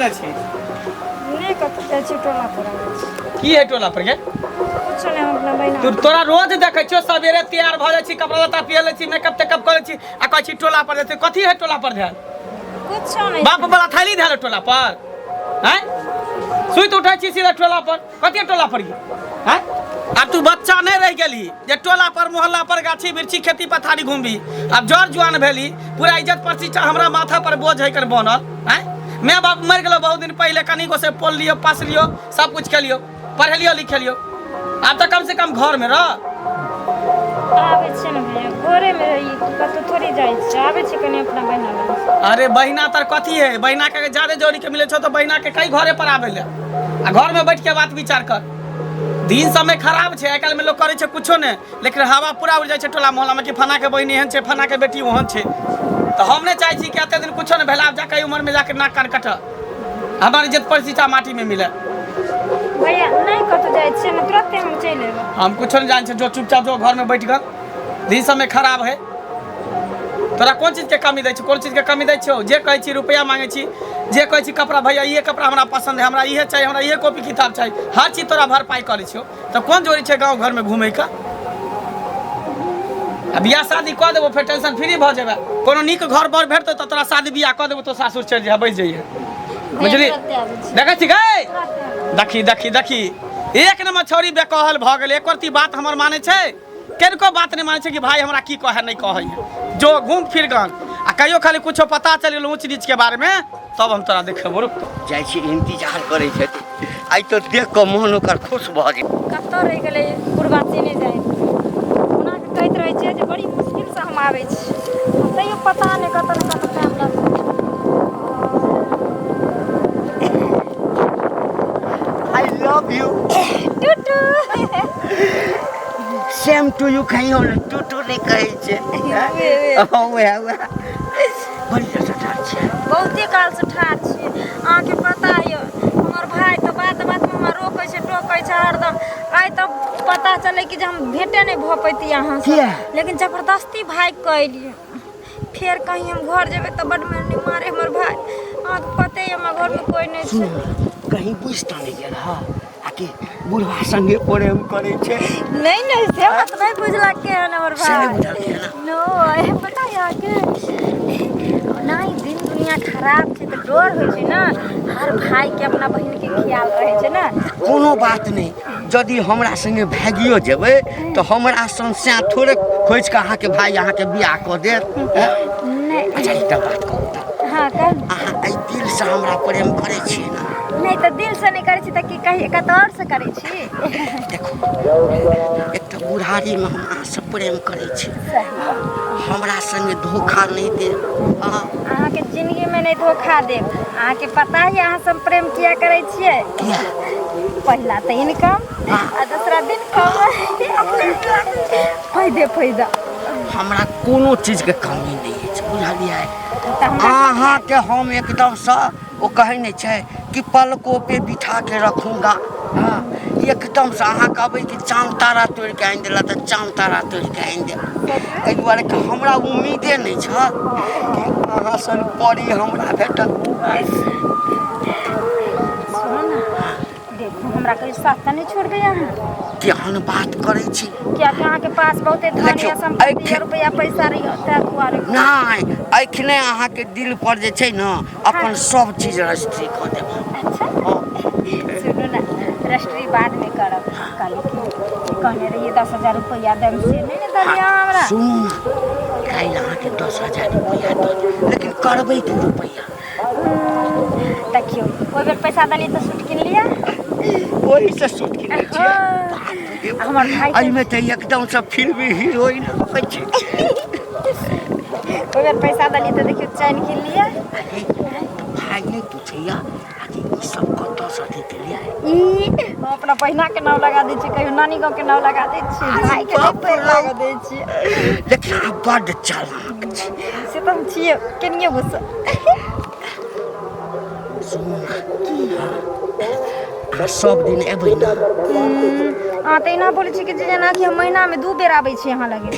जाइ छी? नहि कतहु जाइ छी, टोला पर आबै छी। की है टोला पर गे? कुछो नहि, हम अपना बहिना। तू तोरा रोज देखै छियो, सवेरे तैयार भऽ जाइ छी, कपड़ा लत्ता पियर लै छी, मेकअप तेकअप करै छी आ कहै छी टोला पर जाइ छी। कथी है टोला पर धयल? कुछो नहि। बाप वाला थैली धयल है टोला पर? हैं, सुति उठै छी सीधा टोला पर। कथी टोला पर गे? हैं, आब तू बच्चा नहि रहि गेलही जे टोला पर, मोहल्ला पर, गाछी बिरछी, खेती पथारी घुमबी। आब जर जुआन भेली, पूरा इज्जत प्रतिष्ठा हमरा माथा पर बोझ है कर बनल। हैं, माय बाप मरि गेलो बहुत दिन पहिले, कनिको से पोल लियो, पास लियो, सब कुछ केलियो, पढ़ेलियो लिखेलियो, आब तऽ कम से कम घर में रह। आबै छियै ने भैया, घरेमे रहियै, कतहु थोड़े जाइ छियै। आबै छियै कनि अपना बहिना लग। अरे बहिना तर कथी है? बहिना के ज्यादा जोड़ी के मिले छौ तो बहिना के कई घरे पर आवे ले आ घर में बैठ के बात विचार कर। दिन समय खराब छै, आइ काल्हि में लोग करै छै कुछो नहि, लेकिन हवा पूरा उड़ जाइ छै टोला मोहल्ला में कि फना के बहिन एहन छै, फना के बेटी ओहन छै। तऽ हम नहि चाहै छी कि एते दिन कुछो नहि भेल, आब जाके एहि उम्र में जाके नाक कान कट, हमर इज्जत प्रतिष्ठा माटी में मिले। भैया, नहि कतहु जाइ छियै ने, तुरन्ते हम चलि एबै। हम कुछो नहीं जान जो चुपचाप जो घर में बैठ गल। दिन समय खराब है। तोरा कोन चीज के कमी दै छी? कोन चीज के कमी दै छियौ? जे कहै छी रुपया मांगे छी, जे कहै छी कपड़ा, भैया इहे कपड़ा हमरा पसंद है, हमरा इहे चाहिए, हमरा इहे कॉपी किताब चाहिए, हर चीज तोरा भरपाई करै छियौ। तऽ कोन जोड़ी छै गाँव घर में घूमै का? आ बियाह शादी कऽ देबो, फेर टेंशन फ्री भऽ जेबै। कोनो नीक घर बर भेटतौ तऽ तोरा शादी बियाह कऽ देबो, तो सासुर चलि जइहे, बैस जइहे, बुझली? देखै छी गै, देखी देखी देखी, एक नंबर छौरी बेकहल भऽ गेलै। एको रत्ती बात हमर मानै छै? किनको बात नहि मानै छै कि भाई हमरा की कहै नहि कहै। जो घूम फिर गन आ कहियो खाली कुछो पता चलि गेल ऊँच नीच के बारे में, तब हम तोरा देखेबो, रुक। जाइ छी, इंतजार करै छथि। आइ तऽ देख कऽ मोन ओकर खुश भऽ गेल। कतऽ रहि गेलै पूर्वाची? नहि जाइ, ओना कऽ कहैत रहै छियै जे बड़ी मुश्किलसँ हम आबै छी, तैयो पता नहि कतऽ ने कतऽ टाइम लगतै। I love you. Tutu. Same to you. कहियो ने टू टू नहि कहै छै। हँ, उएह उएह। बड़ी ठाढ़ छै। बहुते कालसँ ठाढ़ छियै। अहाँके पता यऽ, हमर भाय तऽ बात बातमे हमरा रोकै छै, टोकै छै हरदम। आइ तऽ पता चलै कि जे हम भेटे नहि भऽ पैती अहाँसँ। किया? लेकिन जबरदस्ती भागि कऽ एलियै। फेर कहीं हम घर जेबै तऽ बड्ड मारि मारे हमर भाय। अहाँके पते यऽ, हमरा घरमे कोइ नहि सुन छै। कहीं बुझि तऽ नहि गेल हँ आ कि बुढ़वा संगे प्रेम करै छै? नहीं नहीं, से बात नहीं बुझलक के हन हमर से नहि भाई। बुझलकै ना? नो, पता है अहाँके, नहीं, दिन दुनिया खराब छै तऽ डर होइ छै ने। हर भाई के अपना बहिन के ख्याल रहै छै ने। कोनो बात नहि, यदि हमरा संगे भागियो जेबै तऽ हमरा सन सैं थोड़े खोजि कऽ अहाँके भाय अहाँके बियाह कऽ देत, हैं? नहि। अच्छा, एकटा बात कहू तऽ। हाँ, कहू। अहाँ एहि दिलसँ हमरा प्रेम करै छियै ने? नहि तऽ दिल से नहि करै छी तऽ की कही कतौ आओर से करै छी? देखू, एक तऽ बुढ़ारीमे हम अहाँसँ प्रेम करै छी, हमरा संगे धोखा नहि देब अहाँ। अहाँके जिंदगीमे नहि धोखा देब। अहाँके पता ही अहाँ सब प्रेम किया करै छियै? किया? पहिला तऽ इनकम आ दूसरा दिन कम, फायदे फायदा। हमरा कोनो चीजके कमी नहि अछि, बुझलियै? तऽ हमरा अहाँके हम एकदमसँ, ओ कहै नहि छै कि पलको पे बिठा के रखूंगा, हाँ, एकदमसँ अहाँ कहबै कि चाँद तारा तोड़ि कऽ आनि देला तऽ चाँद तारा तोड़ि कऽ आनि देब। एहि दुआरे कि हमरा उम्मीदे नहि छल कि अहाँ सन परी हमरा भेटत। सुनू ने, देखू, हमरा कहियो साथ तऽ नहि छोड़बै अहाँ? केहन बात करै छी? कियाकि अहाँके पास बहुते धन देखियौ, या संपत्ति या रुपया पैसा रही, ताहि दुआरे। नहि, एखने अहाँके दिल पर जे छै ने अपन सब चीज रजिस्ट्री कऽ देब हम। अच्छा। हँ। सुनू ने, रजिस्ट्री बादमे करब। कहली कि कहने रहियै 10,000 रुपैआ देब, से नहि ने देलियै अहाँ हमरा। सुनू ने, काल्हि अहाँके 10,000 रुपैआ दऽ देब, लेकिन करबै की रुपैआ? देखियौ, ओहि बेर पैसा देलियै तऽ सूट किनलियै। ओहिसँ सूट किनै छियै? हँ। हमर भाई के- एहिमे तऽ एकदमसँ फिल्मी हीरोइन लगै छै। ओहि बेर पैसा देलियै तऽ देखियौ, चैन किनलियै। अरे, तऽ भाय नहि पूछैया आ कि ई सब कतऽसँ देलियै? ई हम अपना बहिना के नाम लगा दै छियै, कहियो नानी गाँव के नाम लगा दै छियै, भाई के नहि पैर लगा दै छियै। लेकिन अहाँ बड्ड चालाक छी। से तऽ हम छियै केनियो गुस्सा। सुनू ने, अहाँ सब दिन एबै ने? अहाँ तऽ एना बोलै छी कि जे जेनाकि हम महीनामे 2 बेर आबै छी अहाँ लगे।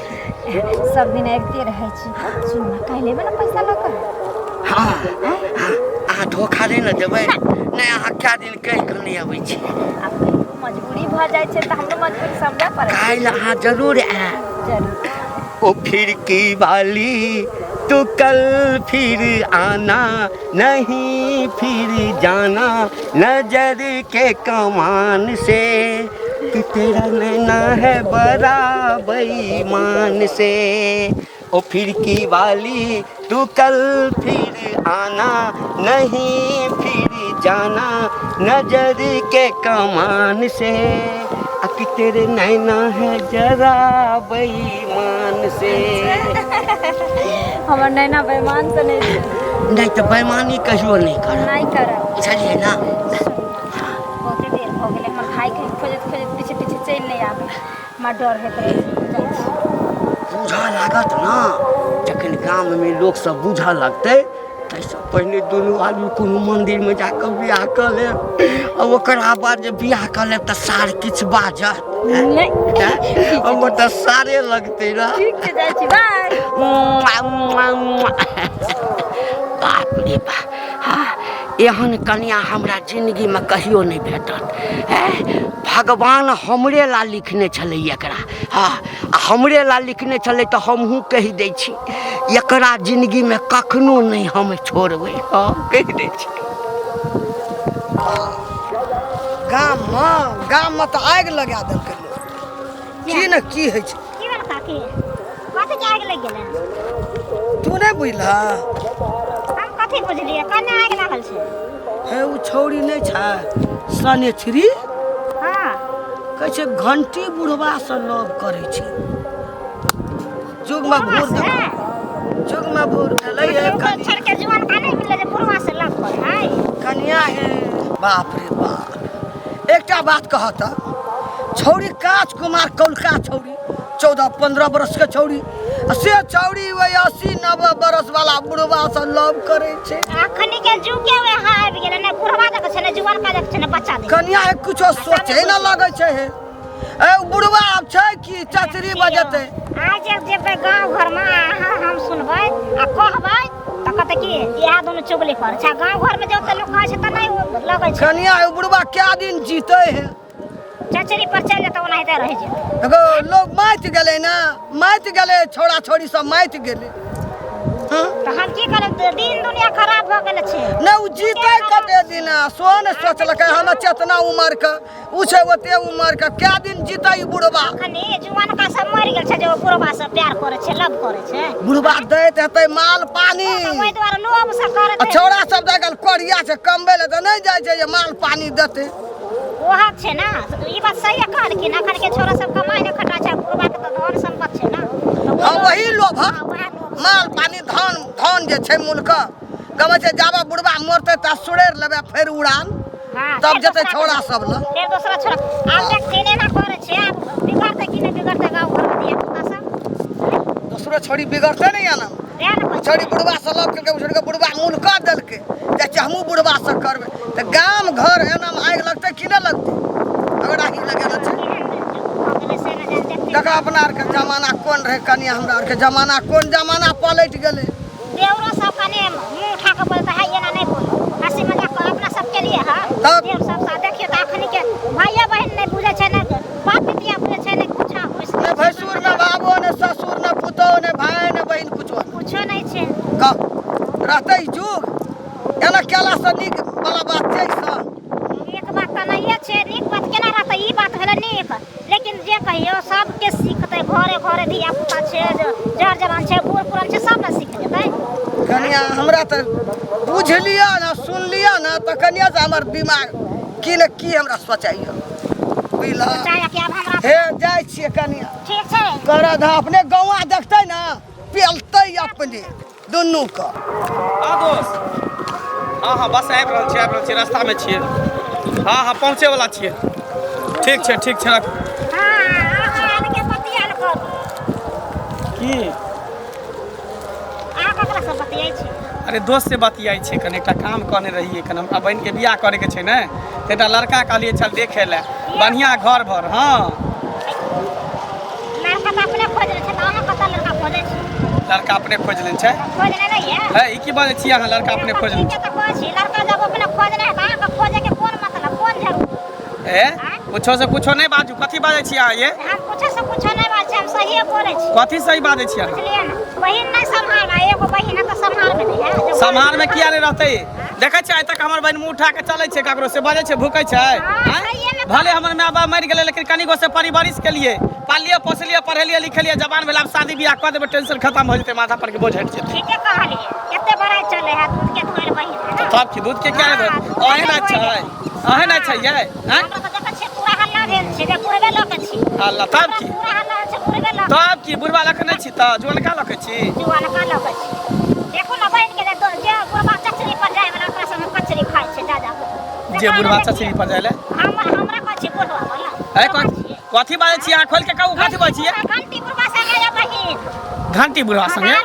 सब दिन आबिते रहै छी। सुनू ने, काल्हि एबै ने पैसा लऽ कऽ? हाँ हाँ, अहाँ अहाँ धोखा नहि ने देबै? नहि, अहाँ कए दिन कहि कऽ नहि अबै छी। आब कहियो मजबूरी भऽ जाइ छै तऽ हमरो मजबूरी समझऽ पड़ै छै। काल्हि अहाँ जरूर आयब। जरूर। ओ फिरकी वाली तू कल फिर आना, नहीं फिर जाना नजर के कमान से, कि तेरा नैना है बड़ा बेईमान से। ओ फिरकी वाली तू कल फिर आना, नहीं फिर जाना नजर के कमान से, आ कि तेरे नैना है जरा बेईमान से। हमर नैना बेईमान से नहि छै। नहि तऽ बेईमानी कहियो नहि करब। नहि करब। बुझलियै ने? बहुते देर भऽ गेलै, हमर भाय कहीं खोजैत खोजैत पीछे पीछे चलि नहि आबै, हमरा डर होइत रहै छै। जाइ छी। बूझऽ लागत ने, जखन गाममे लोकसभ बूझऽ लगतै ताहिसँ पहिने दुनू आदमी कोनो मन्दिरमे जाकऽ बियाह कऽ लेब, आ ओकरा बाद जे बियाह कऽ लेब तऽ सार किछु बाजत नहि, हमर तऽ सारे लगतै ने। ठीक छै, जाइ छी, बाय। बाप रे बाप, हाँ, एहन कनिया हमरा जिन्दगीमे कहियो नहि भेटत। हैं, भगवान हमरे ला लिखने छलै एकरा। हँ, आ हमरे ला लिखने छलै तऽ हमहूँ कहि दै छी, एकरा जिन्दगीमे कखनो नहि हम छोड़बै। हँ, कहि दै छी। गाममे तऽ आगि लगा देलकै लोक, की ने की होइ छै। की भेल काकी? कथी के आगि लागि गेलै? तू नहि बुझलह? हम कथी बुझलियै? कन्ने आगि लागल छै? हे, ओ छौड़ी नहि छै सनेछरी? हँ। कहै छै घंटी बुढ़बासँ लव करै छै। जुगमे बुढ़वा भूर से? जुगमे भूर भेलै हे। ओकर कनि छोड़ के जुआन का नहि मिललै जे बुढ़वा से लव करे है? कनिया हे, बाप रे बाप, एकटा बात कह तऽ, छौड़ी काच कुमार कौलका छौड़ी, 14-15 बरस के छौड़ी, आ से छौड़ी ओहि 80-90 बरस वाला बुढ़वा से लव करै छै। अखनी के जुग के वएह आबि गेलै ने, बुढ़वा जकाँ छै ने जुआनका जकाँ छै ने बच्चा जकाँ। कनिया हे, कुछो सोचे न लगै छै। हे, ए ओ बुढ़वा आब छै कि चचरी बजेतै? आइ जे जेबै गाँव घरमे, अहाँ हम सुनबै आ कहबै तऽ कहतै कि इएह दुनू चुगली करै छै। आ गाँव घरमे जब तऽ लोक कहै छै तऽ नहि लगै छै। कनिया हे, ओ बुढ़वा कए दिन जीतै हे? चचरी पर चलि जेतै, ओनाहिते रहि जेतै। देखो, लोग माति गेलै ने, माति गेलै, छौड़ा छौड़ी सब माति गेलै। हँ? तऽ हम की करब? दिन दुनिया खराब भऽ गेल छै। नहि, ओ जीतै कते दिन? सेहो ने सोचलकै। हम चेतना उमर के, ओ छै ओते उमर के, कए दिन जीतै ई बुढ़वा? अखनी जुआनका सब मरि गेल छै जे ओ बुढ़वा से प्यार करै छै, लव करै छै। बुढ़वा दैत हेतै माल पानी। तऽ ओहि दुआरे लोभ से करैत। आ छौड़ा सब तऽ आइकाल्हि कोरिया छै, कमबै लए तऽ नहि जाइ छै जे माल पानी देतै। ओह छै ने, ई बात सही कहलखिन। अखन के छोरा सब कमाइ नहि खटा छै, बुढ़वा के तऽ धन सम्पत्ति छै ने। तऽ हँ, वही लोभ है। हँ, वएह लोभ। माल पानी धन, धन जे छै मूलके कमै छै, जाबे बुढ़वा मरतै ता सुड़ैर लेबै, फेर उड़ान। हँ, तब फेर जेतै दोसरा छौड़ा सब लग। फेर दोसरा छोरा आब देखथिन, एना करै छै। आब बिगड़तै कि नहि बिगड़तै गाँव घरमे धिया पुता सब? दोसरो छौड़ी बिगड़तै ने एना। तें ने कहै छी। छौड़ी बुढ़वा से लव केलकै, छोड़ि कऽ बुढ़वा मूल कऽ देलकै, जाइ छियै हमहूँ बुढ़वा से करबै, तऽ गाम घर एनामे आगि लगतै कि नहि लगतै? अगर आगि लगेने छै। केहन जुग भऽ गेलै से नहि जानि देखथिन। देखऽ, अपना आरके जमाना कोन रहै कनिया, हमरा आरके जमाना कोन, जमाना पलटि गेलै। देवरो सब कने मुँह उठा कऽ बोलतै है, एना नहि बोलू, हँसी मजाक कर अपना सब केलिए हँ। तब? देव सब साथ देखियौ तऽ अखनी के भाइये बहिन नहि बुझै छै, ने बाप पितिया बुझै छै, ने कुछ होइस। ने भैंसुर, ने बाबो, ने ससुर, ने पुतोह, ने भाय, ने बहिन, कुछो नहि। कुछो नहि छै। कह, रहतै ई जुग एना केलासँ नीक वाला बात छै ई सब? नीक बात तऽ नहिए छै, नीक बात केना रहतै? ई बात भेलै नीक, लेकिन जे कहियौ सबके सीखतै, घरे घरे धिया पुता छै, जर जवान छै, बूढ़ पुरान छै, सब ने सीख जेतै। कनिया, हमरा तऽ बुझलियै ने, सुनलियै ने, तऽ कनिया से हमर दिमाग की ने की हमरा सोचैया, बुझलह? चाहे कि आब हमरा हे, जाइ छियै कनिया। ठीक छै। करऽ धऽ, अपने गौआ देखतै ने, पेलतै अपने दुनू के। हाँ दोस्त, हाँ हाँ, बस आबि रहल छियै, आबि रहल छियै, रास्तामे छियै। हाँ हाँ, पहुँचे वाला छियै। ठीक छै, ठीक छै, राखू। हँ, अहाँ अलगे बतियाल करू। की? अहाँ ककरा से बतियाइ छी? अरे, दोस्त से बतियाइ छै। कनि एकटा काम कहने रहियै, कनि हमरा बहिनके बियाह करैके छै ने, तऽ एकटा लड़का कहलियै चल देखै लए, बढ़िआँ घर भर। हाँ, लड़का तऽ अपने खोजि लै छै, तऽ अहाँ कतऽ लड़का खोजै छी? लड़का अपने खोज लेने छै। खोजने नहीं है। है ई की बाजै छी अहाँ लड़का अपने खोज लेने ठीके तऽ कहै छी, लड़का जब अपने खोजने है तऽ अहाँके खोजैके कोन मतलब, कोन जरूरत? ए कुछो से कुछो नहि बाजू। कथी बाजै छी अहाँ ये? हम कुछो से कुछो नहि बाजै छी, हम सहिए बोलै छी। कथी सही बाजै छी अहाँ? बुझलियै ने, बहिन नहि सम्हारबै, एगो बहिन है तऽ सम्हारबै नहि है। जब सम्हार में किया नहि रहतै? देखै छियै आइ तक हमर बहिन मुँह उठा के चलै छै ककरो से बाजै छै भूकै छै? हाँ, आँय? सहिए मे। भले हमर माय बाप मरि गेलै लेकिन कनिगो से परिवरिश केलिए, पाललिए पोसलिए पढ़ेलिए लिखेलिए, जवान भेला आब शादी बियाह कऽ देबै, टेंशन खत्म भऽ जेतै, माथा पर के बोझ हटि जेतै। ठीके कहलियै, कते बड़ाइ चलै है दूध के धोइल बहिन है ना। तब की दूध के किया नहि हाँ, धोइत? दूध अहें के नहि धोइल। छै, अहें नहि छै यै? आँय? हमरा तऽ देखै छियै पूरा हल्ला भेल छै जे बुढ़बे लऽ के छी। हल्ला तब की? पूरा हल्ला छै बुढ़बे लऽ के। तब की बुढ़बा लऽ के नहि छी तऽ जुअनका लऽ के छी? जुअनका लऽ के छी। देखू ने बहिन के जे बुढ़बा चचरी पर जाय वाला ओकरा संगे कचरी खाइ छै जा जा के। जे बुढ़बा चचरी पर जाय ले? हमरा कहै छी बुढ़बा वाला। ए कथी बाजै छी अहाँ? खोलि के कहू कथी बाजै छियै? घंटी बुढ़बा संगे ये बहिन। घंटी बुढ़बा संगे?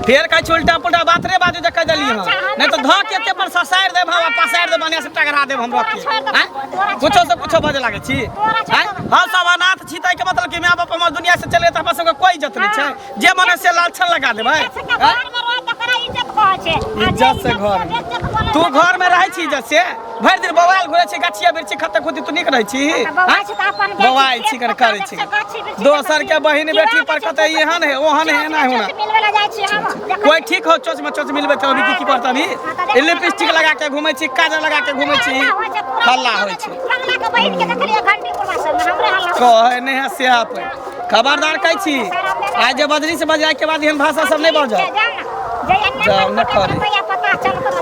फेर कहै छी उल्टा पुल्टा बात रे बाजू जे कहि देली हँ, नहि तऽ धऽ के एते पर ससारि देब हम, पसारि देब, बढ़िआँ से टकरा देब हम रख के। आँय? कुछो से कुछो बाजऽ लागै छी? आँय? हम सब अनाथ छी ताहिके मतलब कि माय बाप हमर दुनिया से चलि गेल तऽ हमरा सबके कोइ इज्जत नहि छै? जे मन है से लालछन लगा देबै। आँय? इज्जत से घर तू घर में रहै छी इज्जत से? भरि दिन बौआल घुरै छी गाछिया बिरछी खत्ते खुद्दी, तू नीक रहै छी? बौआल छी कर करै छी दोसर के बहिन बेटी पर कतै एहन है ओहन है एना होना कोई ठीक हो चोच में चोच मिलबै तऽ अभी की की पड़त? अभी लिपस्टिक लगा के घूमै छी, काजल लगा के घूमै छी, हल्ला होइ छै। कहै नहि है से आप खबरदार कहै छी आइ जे बजरी से बजाय के बाद एहन भाषा सब नहि बाजब। जाउ न करे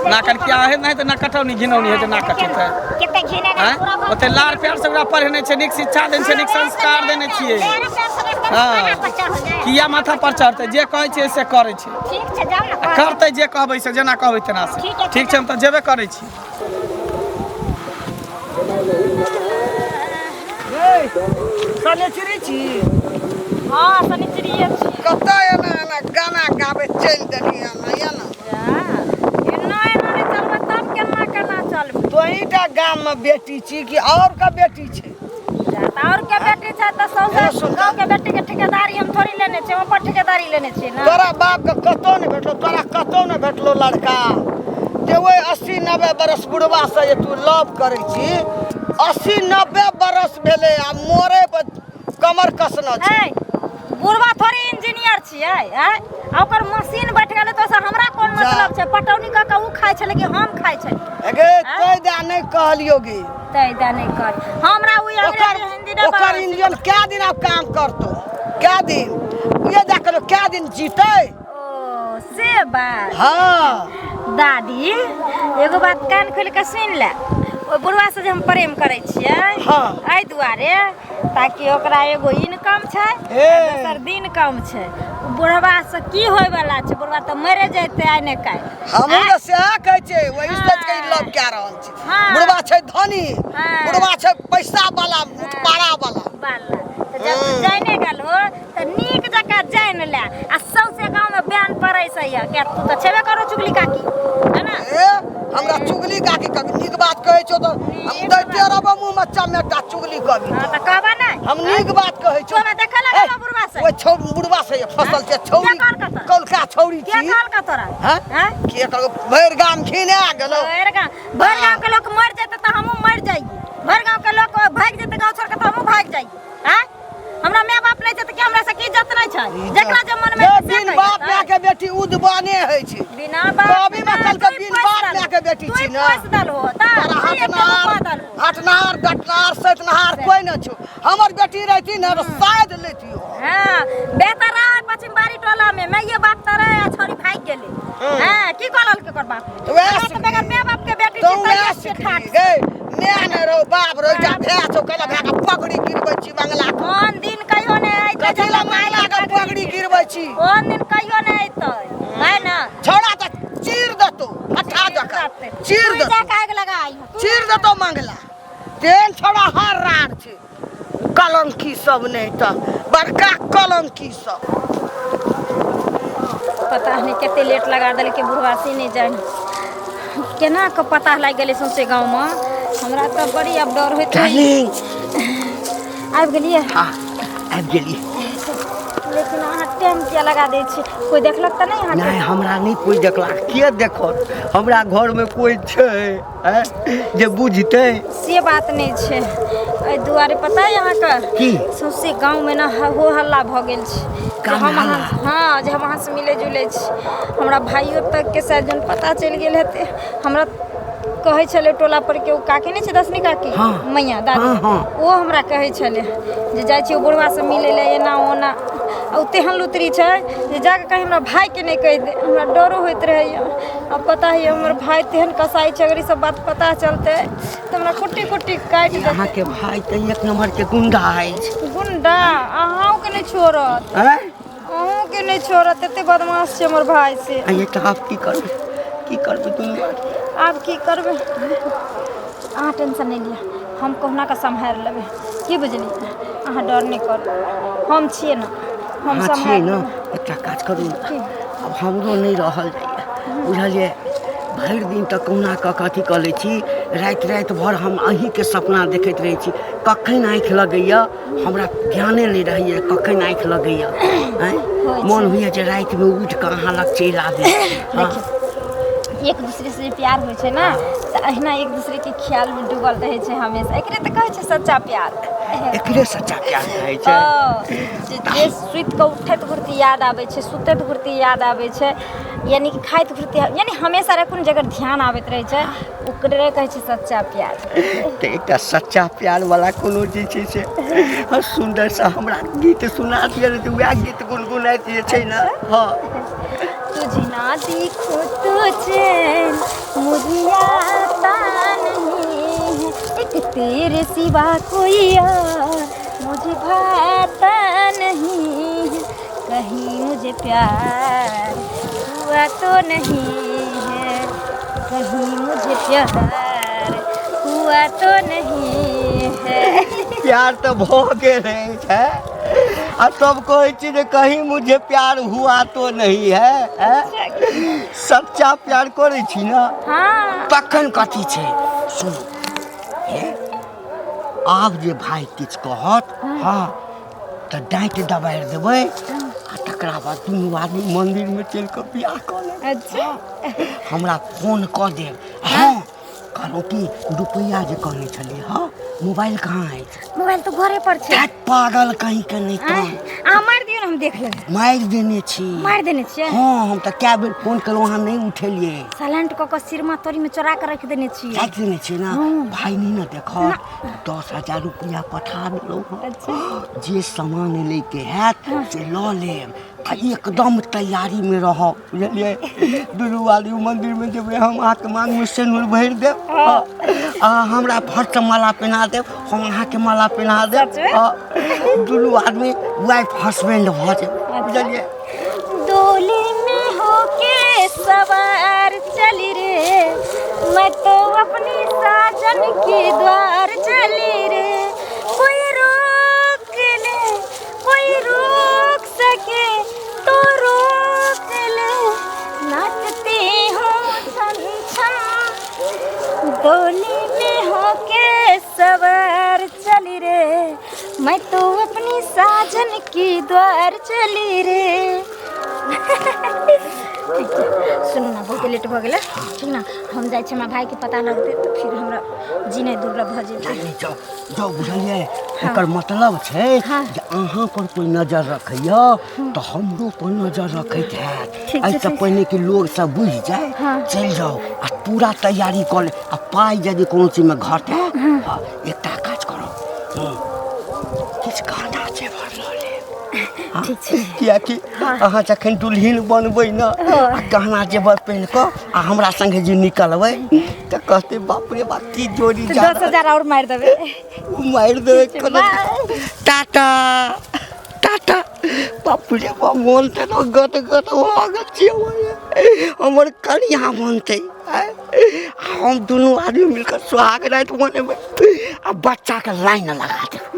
ना कर क्या है नहीं तऽ ना कटौनी घिनौनी है जे ना कटैत है। आँय? ओते लाड़ प्यार से ओकरा पढ़ेने छै, नीक शिक्षा देने छै, नीक संस्कार देने छियै। हाँ किया माथा पर चढ़तै? जे कहै छियै से करै छै, करतै जे कहबै से, जेना कहबै तेना से। ठीक छै, हम तऽ जेबे करै छी। शनिचरी छी? हाँ शनिचरीये छी। कतऽ एना एना गाना गाबै चलि देली एना एना? एना एना नहि चलबै तब केना केना चलबै? तोहीटा गाममे बेटी छी कि और के बेटी छै? और के बेटी छै तऽ सौंसे गाँव के बेटी के ठेकेदारी हम थोड़ी लेने छियै, हम अपन ठेकेदारी लेने छियै ना। तोरा बाप के कतौ नहि भेटलो, तोरा कतौ नहि भेटलो लड़का जे ओहि 80-90 बरस बुढ़वा से जे तू लव करै छी। 80-90 बरस भेलै आ मरे पर कमर कसना छै। बुढ़वा थोड़ी इंजीनियर छियै? आँय, आ ओकर मशीन बैठ गेलै तऽ ओहिसँ हमरा कोन मतलब छै? पटौनी कऽ कऽ ओ खाइ छलै कि हम खाइ छलियै? गे तै दए नहि कहलियौ गे, तै दए नहि कहल हमरा। ओ अंग्रेजी हिंदी नहि। ओकर इंजन कै दिन आब काम करतौ? कै दिन ये जा करो, कै दिन जीतै? ओ से बात। हाँ दादी, एगो बात कान खोलि कऽ सुनि ले। ओहि बुढ़वा से जे हम प्रेम करै छियै, हाँ, एहि दुआरे ताकि ओकरा एगो इनकम छै, दोसर दिन कम छै। बुढ़वा से की होय वाला छै? बुढ़वा तऽ मरे जेतै आइ ने काल्हि। हमहूँ तऽ सएह कहै छियै, वही सोच के लव कए रहल छी। बुढ़वा छै धनी, बुढ़वा छै पैसा वाला, मुठपारा वाला। तऽ जब जाने गेल हो तऽ नीक जकाँ जानि ले आ सौंसे गाँवमे बयान पड़ै से यऽ किया तू तऽ छेबे करो चुगली काकी, है ना? ए हमरा चुगली काकी कभी नीक बात कहै छौ तऽ हम दैते रहबो मुँहमे चमेटा। चुगली कभी? हाँ तऽ कहबा नहि, हम नीक बात कहै छौ। तू हमरा देखै लए गेलौ बुढ़वा से? ओहि छौ बुढ़वा से फसल छै छौरी, कौलका छौरी छी। के कहलका तोरा? हैं? के कहलको? भरि गाम घिना गेलौ। भरि गाम, भरि गाम के लोक मरि जेतै तऽ हमहूँ मरि जाइए। भरि गाँव के लोक भागि जेतै गाँव छोड़ के तऽ हमहूँ भागि जाइए। आँय, हमरा माय बाप नहि छै तऽ की हमरा से की इज्जत नहि छै? जेकरा जे मन में ए बिन बाप माय के बेटी उदबाने होइ छै। बिना बाप कभी में कल के बिन बाप माय के बेटी छी ना। तू दल हो तोरा हटनार हटनार डटनार सैतनार कोई न छौ। हमर बेटी रहती ना तऽ शायद लेतियो। हां, बेहतर रहे पश्चिम बाड़ी टोला में माइये बाप त रहे आ छोरी भागि गेलै। हां, की कहल के ओकर बाप? तऽ वएह हमरा तऽ बगैर माय बाप के बेटी तो छी वएह तैयो सिखली गे। माय नहि रहो बाप रहो, एकटा भाय छौ, कहला भाय के पगड़ी गिरबै छी बंगला के। ओहन दिन कहियो नहि अयतै। कथी ला बंगला के पगड़ी गिरबै छी? ओहन दिन कहियो नहि अयतै, है ना? छौड़ा तऽ चीर देतौ फट्ठा जकाँ, चीर तू जा देतौ, के आगि लगा आइहो। चीर देतौ मंगला। तेहन छौड़ा हर राड़ छै, कलंकी सब नहि तऽ बड़का कलंकी सब। पता नहि कते लेट लगा देलकै बुढ़वा से, नहि जानि केना कऽ पता लागि गेलै सौंसे गाँवमे। हमरा तऽ बड़ी आब डर होइत रहै। आबि गेलियै? हाँ, आबि गेलियै। लेकिन अहाँ टाइम किया लगा दै छी कोई देखलक तऽ नहि अहाँके नहि हमरा नहि कोइ देखलक के देखत हमरा घरमे कोइ छै आँय, जे बुझतै से बात नहि छै एहि दुआरे पता है अहाँके की? सौंसे गाँवमे ने हो हल्ला भऽ गेल छै जे गाँवमे हम अहाँ हल्ला? हँ जे हम अहाँसँ मिलै जुलै छी हमरा भाइयो तकके शायद जहन पता चलि गेल हेतै हमरा कहै छलै टोला पर के ओ काकी नहि छै दसनी काकी हँ। मैया दादी हँ, हँ। ओ हमरा कहै छलै जे जाइ छी ओ बुढ़वासँ मिलै लए एना ओना आ ओ तेहन लुतरी छै जे जाकऽ कहीं हमरा भाइके नहि कहि दे हमरा डरो होइत रहैए आ पता है हमर भाय तेहन कसाई छै अगर ई सब बात पता चलतै तऽ हमरा कुट्टी कुट्टी काटि देतै अहाँके भाय तऽ एक नम्बरके गुंडा अछि गुंडा अहूँके नहि छोड़त आँय अहूँके नहि छोड़त एते बदमाश छै हमर भाय से आइए तऽ आब की करबै की करबै दुनू आदमी आब की करबै अहाँ टेंशन नहि लिअ हम कहुना कऽ सम्हारि लेबै की बुझलियै अहाँ डर नहि करू हम छियै ने हम अहाँ छियै सम्हारि ने लेबै एकटा काज करू ने की? आब हमरो नहि रहल जाइए बुझलियै भरि दिन तऽ कहुना कऽ कऽ अथी कऽ लै छी राति राति भरि हम अहीँके सपना देखैत रहै छी कखन आँखि लगैए हमरा ज्ञाने नहि रहैए कखन आँखि लगैए आँय मोन होइए जे रातिमे उठि कऽ अहाँ लग चलि आबी हँ एक दूसरे से जे प्यार होइ छै ने तऽ अहिना एक दूसरे के ख्याल में डूबल रहै छै हमेशा एकरे तऽ कहै छै सच्चा प्यार एकरे सच्चा प्यार कहै छै हँ, जे जे सुति कऽ उठैत घुरती याद आबै छै सुतैत घुरती याद आबै छै यानी कि खाइत घुरती यानी हमेशा रे कोनो जगह ध्यान आबैत रहै छै ओकरे कहै छै सच्चा प्यार तऽ एकटा सच्चा प्यार वाला कोनो जे छै से हँ सुन्दरसँ हमरा गीत सुना दिअ ने तऽ वएह गीत गुनगुनाइत जे छै ने हँ तुझे ना देखो तो चैन मुझे आता नहीं है एक तेरे सिवा कोई और मुझे भाता नहीं है कहीं मुझे प्यार हुआ तो नहीं है कहीं मुझे प्यार हुआ तो नहीं है प्यार तऽ भऽ गेल अछि है आ सब कहै छी जे कहीं मुझे प्यार हुआ तो नहीं है हैं? सच्चा प्यार करै छी ने हाँ तखन कथी छै सुनू हे आब जे भाय किछु कहत हँ तऽ डाँटि दबारि देबै आ तकरा बाद दुनू आदमी मन्दिरमे चलि कऽ बियाह कऽ लेब अच्छा हमरा फोन कऽ देब हँ कहलहुँ कि रुपैआ जे कहने छलियै हँ मोबाइल कहाँ अछि मोबाइल तऽ घरे पर छै हैट पागल कहीं के नहि आँय, तऽ अहाँ मारि दियौ ने हम देख लेबै मारि देने छी मारि देने छियै हँ हम तऽ कए बेर फोन केलहुँ अहाँ नहि उठेलियै साइलेंट कऽ कऽ सिरमा तोरीमे चोरा कऽ राखि देने छियै राखि देने छियै ने भाय नहि ने देखत 10,000 रुपैआ पठा देलहुँ हँ अच्छा जे सामान लैके हैत से लऽ लेब आ एकदम तैयारीमे रहब बुझलियै दुनू आदमी मन्दिरमे जेबै हम अहाँके माँगमे सिन्दूर भरि देब अहाँ हमरा फर्स्ट माला पहिना देब हम अहाँके माला पहिना देब सचमे? हँ। दुनू आदमी वाइफ हस्बैंड भऽ जेबै बुझलियै डोली में होके सवार चली रे मैं तो अपनी साजन के द्वार चली रे कोई रोक ले कोई रोक सके तो रोक ले नाचती हूँ छन छन डोली में होके सवार चली रे मैं तो अपनी साजन की द्वार चली रे ठीक छै सुनू ने बहुत लेट भऽ गेलै ठीक ने हम जाइ छी हमरा भाइके पता लगतै तऽ फिर हमरा जीनाइ दुर्लभ भऽ जेतै नहि जाउ जाउ बुझलियै एकर मतलब छै हाँ। जे अहाँ पर कोई नजर रखैया तऽ हमरो पर नजर रखैत हैत ठीक छै, एहिसँ ठीक छै। पहिने कि लोग सब बुझि जाय हाँ। चलि जाउ आ पूरा तैयारी कऽ ले आ पाइ यदि कोनो चीजमे घटै हँ, एकटा काज करब किछु गहना जेवर लऽ लेब ठीक छै कियाकि अहाँ जखन दुल्हिन बनबै ने आ गहना जेवर पहिन कऽ आ हमरा संगे जे निकलबै तऽ कहतै बाप रे बाप की जोड़ी जा 10,000 आओर मारि देबै मारि देबै कोनो बाय। टाटा टाटा बाप रे बाप मोन तऽ गद गद भऽ गेल छै हमर। हमर कनिया बनतै आँय? आ हम दुनू आदमी मिलकऽ सुहाग राति मनेबै आ बच्चाके लाइन लगा देबै